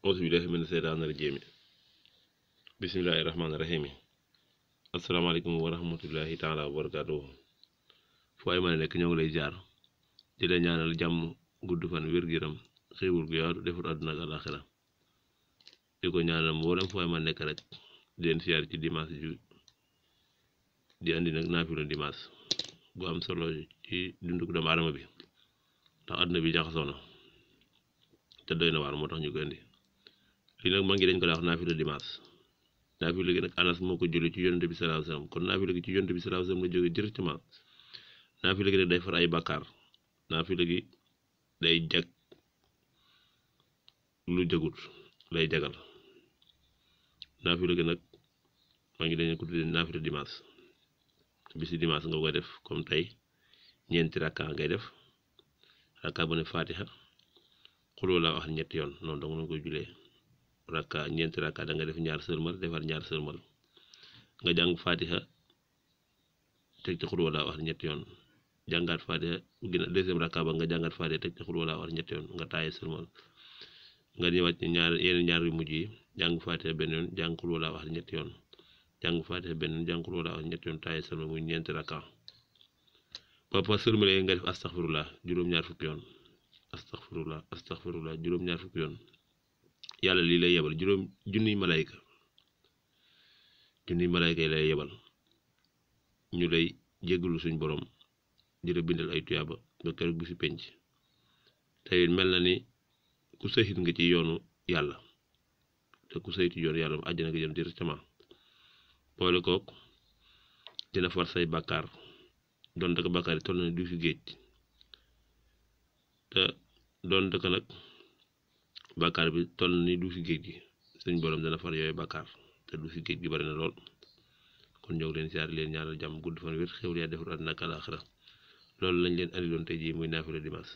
auzu billahi mina seytaani rajiim bismillahi rahmaani rahiim asalaamaaleykum wa rahmatullahi taala wa barakaatuhu fu ay mën a nekk ñoo ngi lay jaar di la ñaanal jàmm gudd fan wér-gu-yaram xéewul gu yaatu defar àdduna ak àllaaxira di ko ñaanal mboolem fu ay mën a nekk rek di leen siyaar ci dimanche ju di andi nag naafila dimanche bu am solo ci dunduk doomu aadama bi ndax àdduna bi jaxasoo na te doy na waar moo tax ñu ko indi lii nag maa ngi dañ ko daa wax naafila dimanche naafila gi nag Anas moo ko jëlee ci yonent bi sallallahu alayhi wasallam kon naafila gi ci yonent bi sallallahu alayhi wasallam la jógee directement naafila gi nag day far ay bàkkaar naafila gi day jag lu jagut lay jagal naafila gi nag maa ngi dañ ko tuddee naafila dimanche bisi dimanche nga koy def comme tey ñeenti rakka ngay def rakka bu ne fatiha xuloo laa wax ñetti yoon noonu danga koy julee rakka ñeenti rakka da nga def ñaar sërmal defar ñaar sërmal nga jàng fatiha teg ci xuloo laa wax ñetti yoon jàngaat fatiha gën a deuxième rakka ba nga jàngaat fatiha teg ci xuloo laa wax ñetti yoon nga taaye sërmal nga ñëwaat ci yeneen ñaar yu mujj yi jàng fatiha benn yoon jàng xuloo laa wax ñetti yoon jàng fatiha benn yoon jàng xuloo laa wax ñetti yoon taaye sërmal muy ñeenti rakka ba sërmalee nga def astaghfirullah juróom-ñaar fukki yoon astaghfirullah juróom-ñaar fukki yoon yàlla lii lay yebal junniy malayka yi lay yebal ñu lay jéggalu suñ borom di la bindal ay tuyaaba ba keroog bi fi penc tey mel na ni ku sëyit nga ci yoonu yàlla te ku sëyit ci yoonu yàlla mu àjjana nga jëm directement boole kook dina far say bàkkaar donte ko bàkkaar yi toll na du fi géej te donte ko nag bàkkaar bi toll ni du fi géej gi suñ borom dana far yooyu bàkkaar te du fi géej gi bari na lool kon ñoo ngi leen siyaar leen ñaanal jàmm gudd fan wér xéwal yaa defar àddina ak àllaaxira loolu lañ leen andi doon tey jii muy naafila dimanche